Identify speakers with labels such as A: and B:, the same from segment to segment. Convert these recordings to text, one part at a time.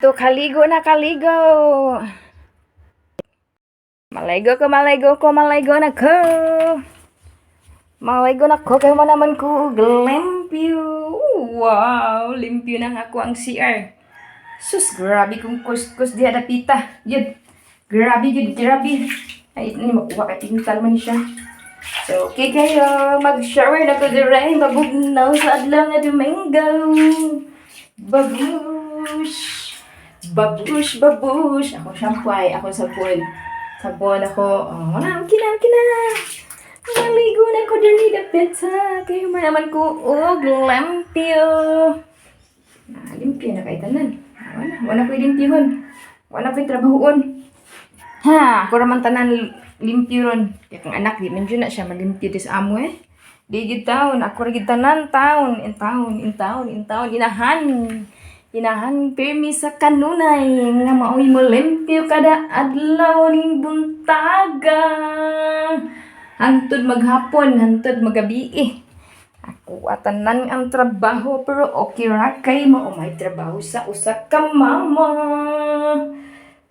A: To kaligo na kaligo. Maligo ko, maligo ko, maligo na ko. Maligo na ko, kay man naman ko og limpyo. Wow, limpyo na nga ako ang CR. Sus, grabe kong kuskus diha dapita. Yun, grabe yun, grabe. Ay, ini makuha kay pintal man siya. So, okay kayo, mag-shower na ko dire, mabugnaw sa adlaw nga Domingo. Babush! Babush, babush! Ako shampoo ay, ako sabon. Sabon ako. Oh, wala, okay na, okay na. Maligo na ko diri dapita. Kayo man naman ko og limpyo. Na, limpyo na kay tanan. Wala, wala ko'y limpyohon. Wala ko'y trabahoon. Ha, ako raman tanan limpyo ron. Kaya kang anak, di man jud na siya malimpyo dis amo eh. Di gid taon, ako ra gid tanan taon, in taon, in taon, in taon, inahan. Inahan pirmi sa kanunay nga maoy mo limpyo kada adlaw ning buntaga. Hantod maghapon, hantod magabi eh. Ako atanan ang trabaho pero okay ra kay mao may trabaho sa usa ka mama.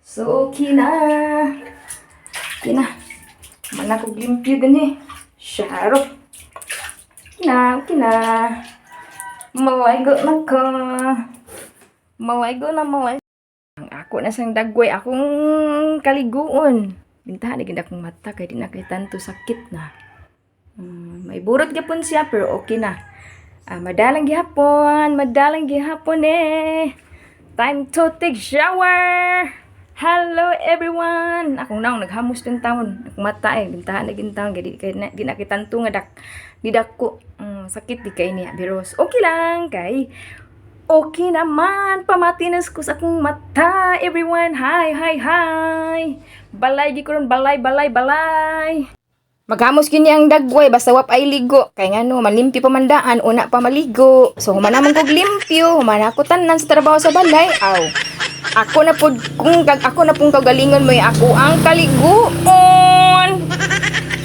A: So okay na. Okay na. Mana kog limpyo dinhi. Sharop. Na, okay na. Maligo na ko. Maligo na, maligo. Ang ako na sang dagway akong kaliguon. Bintahan na gid akong mata kay di na kay tanto sakit na. May burot gyapon siya pero okay na. Ah, madalang gihapon eh. Time to take shower. Hello everyone. Akong naong naghamos din taon. Akong mata eh bintahan na gid taon kay di kay na, di na kay tanto nga dak di dako. Sakit di kay niya biros. Okay lang kay okay naman. Pamatinas ko sa akong mata everyone. Hi, hi, hi. Balay gi ko ron, balay, balay, balay. Maghamos gyud ang dagway basta wap ay ligo. Kay ngano manlimpyo pa man daan, una pa maligo. So human naman kog limpyo, human ako tanan sa trabaho sa balay. Aw. Ako na pud kung kag ako na pong kagalingon mo ako ang kaliguon.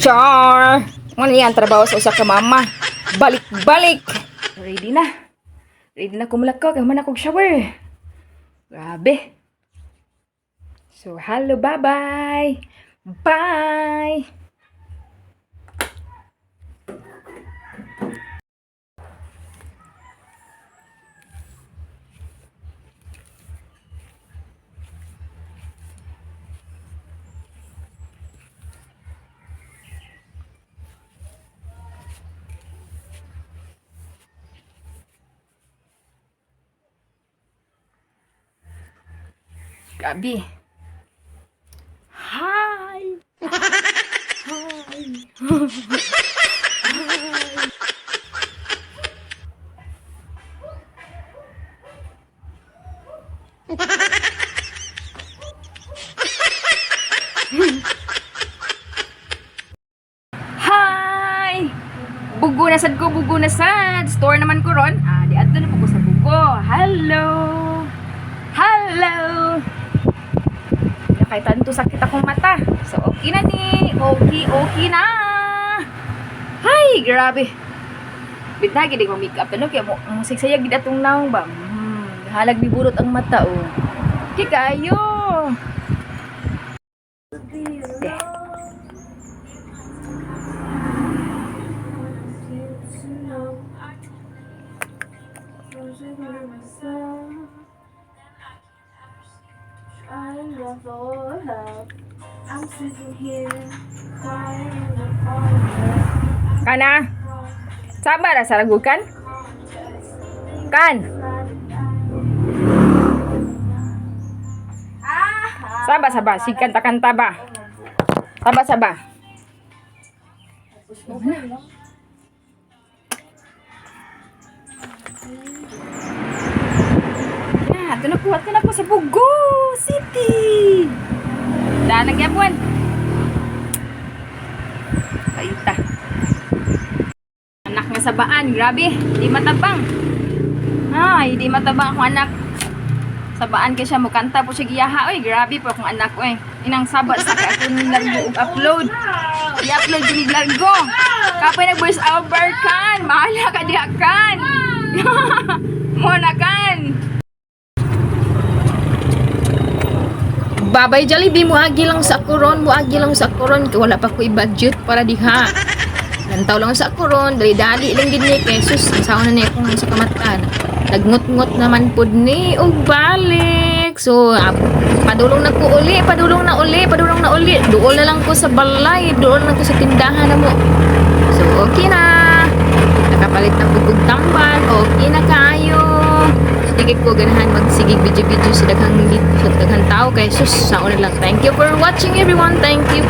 A: Char. Ngano yan trabaho sa usa ka mama. Balik balik. Ready na. Ready na kumulakaw kay human akong shower. Grabe. So hello, bye-bye. Bye. Gabi. Hi! Hi! Hi! Bugo na sad ko, bugo na sad. Store naman ko ron. Ah, di adto na po ko sa bugo. Hello! Hello! Kay tanto sakit akong mata. So, okay na ni. Okay, okay na. Hay, grabe. Bitna gid ko makeup ano kaya mo musiksaya gid atong naong ba. Halag biburot ang mata oh. Okay kayo. De.
B: I'm sitting here, crying in the corner.
A: Kana. Sabar ra saragukan. Kan. Saba saba, si kanta-kanta ba? Saba saba. Na, ato na ko sa Bugo City. Daan nagyapon. Paita. Anak nga sabaan, grabe, di matabang. Ay, di matabang akong anak. Sabaan kay siya mukanta po siya giyaha. Oy, grabe po akong anak oy. Inang saba sa kay akong largo ug upload. I-upload kini largo. Kapoy nag voice over kan. Mahala ka diha kan. Mo na kan. Babay Jollibee, muagi lang sa koron, muagi lang sa koron kay wala pa ko i-budget para diha. Lantaw lang sa koron, dali-dali lang gid ni kay sus, ang saon na ni akong sa kamatan. Nagngot-ngot naman pud ni og balik. So, padulong na ko uli, padulong na uli, padulong na uli. Duol na lang ko sa balay, duol na ko sa tindahan na mo. So, okay na. Nakapalit na pud kog tambal, okay na kaayo. Sige ko ganahan magsigig video-video sa daghang tao kay sus, sa una lang. Thank you for watching, everyone. Thank you.